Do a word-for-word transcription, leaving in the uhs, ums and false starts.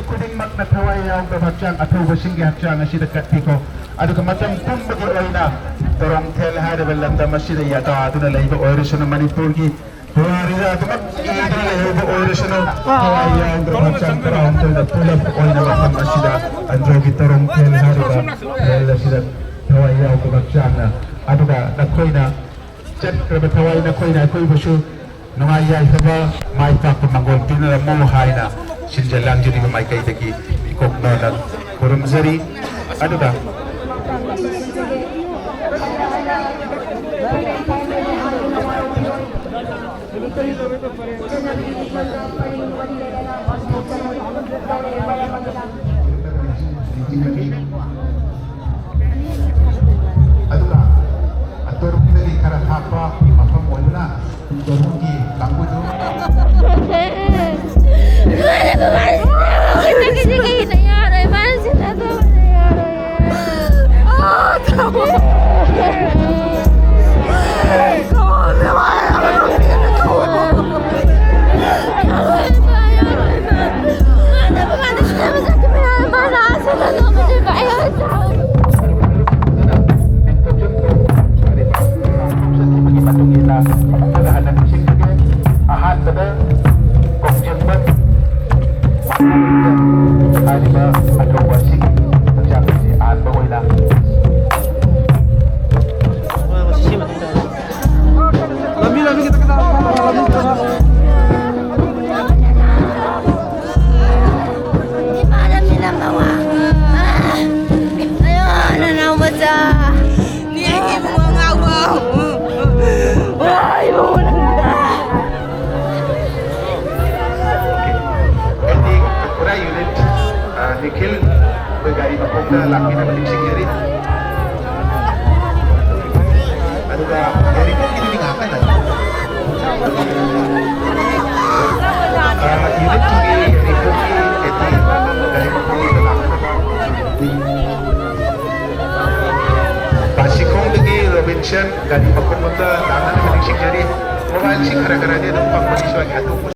ꯈꯨꯗꯤꯡꯃꯛꯅ ꯊꯋꯥꯏ ꯌꯥꯎꯗꯕ ꯍꯛꯆꯥꯡ ꯑꯊꯧꯕꯁꯤꯡꯒꯤ ꯍꯛꯆꯥꯡ ꯑꯁꯤꯗ ꯀꯠꯄꯤꯈꯣ꯫ ꯑꯗꯨꯒ ꯃꯇꯝ ꯄꯨꯝꯕꯒꯤ ꯑꯣꯏꯅ ꯇꯣꯔꯣꯡꯊꯦꯜ ꯍꯥꯏꯔꯤꯕ ꯂꯝꯗꯝ ꯑꯁꯤꯗ ꯌꯥꯇꯥꯗꯨꯅ ꯂꯩꯕ ꯑꯣꯏꯔꯁꯅꯨ, ꯃꯅꯤꯄꯨꯔꯒꯤ ꯄꯨꯋꯥꯔꯤꯗ ꯑꯗꯨꯃꯛ ꯏꯗꯨꯅ ꯂꯩꯍꯧꯕ ꯑꯣꯏꯔꯁꯅꯨ, ꯊꯋꯥꯏ ꯌꯥꯎꯗꯕ ꯍꯛꯆꯥꯡ ꯇꯔꯥꯍꯨꯝꯗꯣꯏꯅ ꯄꯨꯂꯞ ꯑꯣꯏꯅ ꯃꯐꯝ ꯑꯁꯤꯗ ꯑꯟꯗ꯭ꯔꯣꯒꯤ ꯇꯣꯔꯣꯡꯊꯦꯜ ꯍꯥꯏꯔꯤꯕ ꯊꯦꯜ ꯑꯁꯤꯗ ꯊꯋꯥꯏ ꯌꯥꯎꯗꯕ ꯍꯛꯆꯥꯡꯅ, ꯑꯗꯨꯒ ꯅꯈꯣꯏꯅ ꯆꯠꯈ꯭ꯔꯕ ꯊꯋꯥꯏ ꯅꯈꯣꯏꯅ ꯑꯩꯈꯣꯏꯕꯨꯁꯨ ꯅꯨꯡꯉꯥꯏ ꯌꯥꯏꯐꯕ, ꯃꯥꯏ ꯄꯥꯛꯄ ꯃꯪꯒꯣꯜ ꯄꯤꯅꯔꯝꯃꯨ ꯍꯥꯏꯅ ꯁꯤꯟꯖ ꯂꯥꯡꯖꯔꯤꯕ ꯃꯥꯏꯀꯩꯗꯒꯤ ꯏꯀꯣꯛ ꯅꯧꯅ ꯈꯨꯔꯨꯝꯖꯔꯤ꯫ ꯑꯗꯨꯒ ꯑꯗꯨꯒ ꯇꯣꯔꯨꯡꯗꯒꯤ ꯈꯔ ꯊꯥꯞꯄ ꯃꯐꯝ ꯑꯣꯏꯕꯅ ꯇꯣꯔꯨꯡꯒꯤ ꯀꯥꯡꯕꯨꯗꯨ ꯑꯍꯥꯟꯕꯗ ꯀꯣꯡꯖꯦꯡꯕꯝ ꯍꯥꯏꯔꯤꯕ ꯑꯆꯧꯕ ꯑꯁꯤꯒꯤ ꯍꯛꯆꯥꯡ ꯑꯁꯤ ꯑꯍꯥꯟꯕ ꯑꯣꯏꯅ ꯂꯝꯕꯤ, ꯂꯝꯕꯤ ꯈꯤꯇꯪ, ꯈꯤꯇꯪ, ꯂꯝꯕꯤ ꯈꯤꯇꯪ꯫ ꯏꯃꯥꯅ ꯃꯤꯅ ꯃꯋꯥ꯫ ꯑꯌꯣ, ꯅꯅꯥꯎ ꯃꯆꯥ꯫ ꯅꯦ, ꯏꯕꯨꯡꯉꯣ ꯉꯥꯎꯕ꯫ ꯋꯥ, ꯏꯕꯨꯡꯉꯣ ꯅꯪ꯫ ꯑꯦꯟꯇꯤ ꯄꯨꯔꯥ ꯌꯨꯅꯤꯠ, ꯑ, ꯅꯤꯈꯤꯜ, ꯑꯩꯈꯣꯏ ꯒꯥꯔꯤ ꯃꯈꯣꯡꯗ ꯂꯥꯛꯄꯤꯅꯕ ꯅꯤꯡꯁꯤꯡꯖꯔꯤ꯫ ꯑꯗꯨꯒ ꯌꯥꯏꯔꯤꯄꯣꯛꯀꯤꯗꯨꯗꯤ ꯉꯥꯏꯍꯥꯛ ꯉꯥꯏꯍꯥꯛ꯫ ꯑ, ꯌꯨꯅꯤꯠ ꯇꯨꯒꯤ ꯌꯥꯏꯔꯤꯄꯣꯛꯀꯤ ꯑꯦꯟꯇꯤ ꯒꯥꯔꯤ ꯃꯈꯣꯡꯗ ꯂꯥꯛꯄꯤꯅꯕ꯫ ꯕꯥꯁꯤꯈꯣꯡꯗꯒꯤ ꯔꯣꯕꯤꯟꯁꯟ ꯒꯥꯔꯤ ꯃꯈꯣꯡ ꯑꯃꯗ ꯂꯥꯛꯅꯅꯕ ꯅꯤꯡꯁꯤꯡꯖꯔꯤ꯫ ꯃꯣꯕꯥꯏꯜꯁꯤ ꯈꯔ ꯈꯔꯗꯤ ꯑꯗꯨꯝ ꯐꯪꯕꯅꯤ, ꯁ꯭ꯋꯥꯏꯒꯤ ꯑꯇꯣꯞꯄ